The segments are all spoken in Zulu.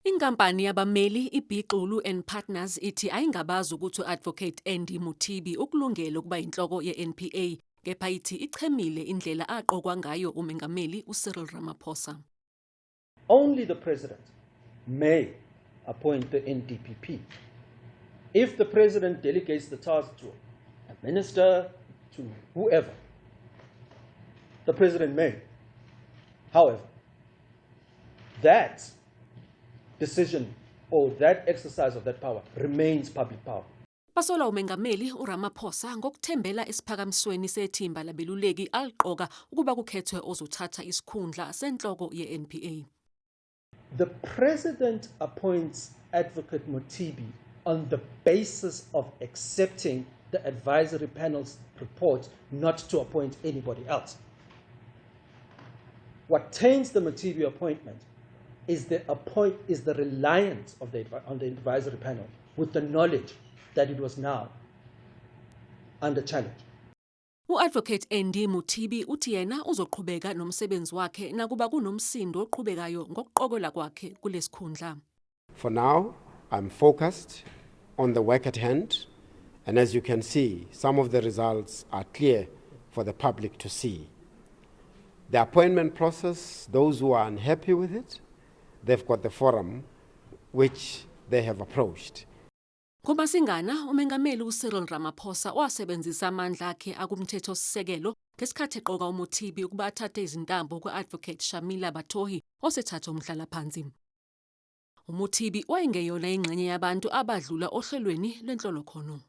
Inkampani yabameli iB Xulu and Partners ithi ayingabazi ukuthi u-Advocate Andy Mothibi ukulungele ukuba yinhloko ye-NPA, kepha ithi ichemile indlela aqokwa ngayo uMengameli uCyril Ramaphosa. Only the president may appoint the NDPP. If the president delegates the task to a minister, to whoever, the president may. However, that decision or that exercise of that power remains public power. Basola uMengameli uRamaphosa ngokuthembela esiphakamisweni sethimba labeluleki aliqoka ukuba kukhethwe ozothatha isikhundla senhloko ye-NPA. The president appoints Advocate Mothibi on the basis of accepting the advisory panel's report not to appoint anybody else. What taints the Mothibi appointment is the reliance on the advisory panel with the knowledge that it was now under challenge. U-Advocate Andy Mothibi uthi yena uzoqhubeka nomsebenzi wakhe nakuba kunomsindo oqhubekayo ngokuqokelwa kwakhe kulesikhundla. For now, I'm focused on the work at hand, and as you can see, some of the results are clear for the public to see. The appointment process, those who are unhappy with it, they've got the forum which they have approached. NgoMasingana, uMengameli uCyril Ramaphosa wasebenzisa amandla akhe akumthethosisekelo ngesikhathi eqoka uMothibi ukuba athathe izintambo ku-Advocate Shamila Batohi osethathe umhlalaphansi. UMothibi wayengeyona ingxenye yabantu abadlula ohlelweni lwenhlolokhono.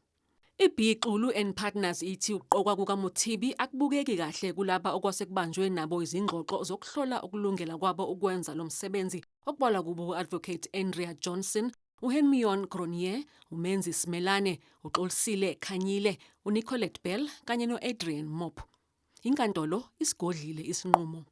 I-B Xulu and Partners ithi ukuqokwa kukaMothibi akubukeki kahle kulaba okwasekubanjwe nabo izingxoxo zokuhlola ukulungela kwabo ukwenza lo msebenzi, okubalwa kubo u-Advocate Andrea Johnson, uHermione Cronje, uMenzi Simelane, uXolisile Khanyile, uNicolette Bell kanye no-Adrian Mopp. Inkantolo isigodlile isinqumo.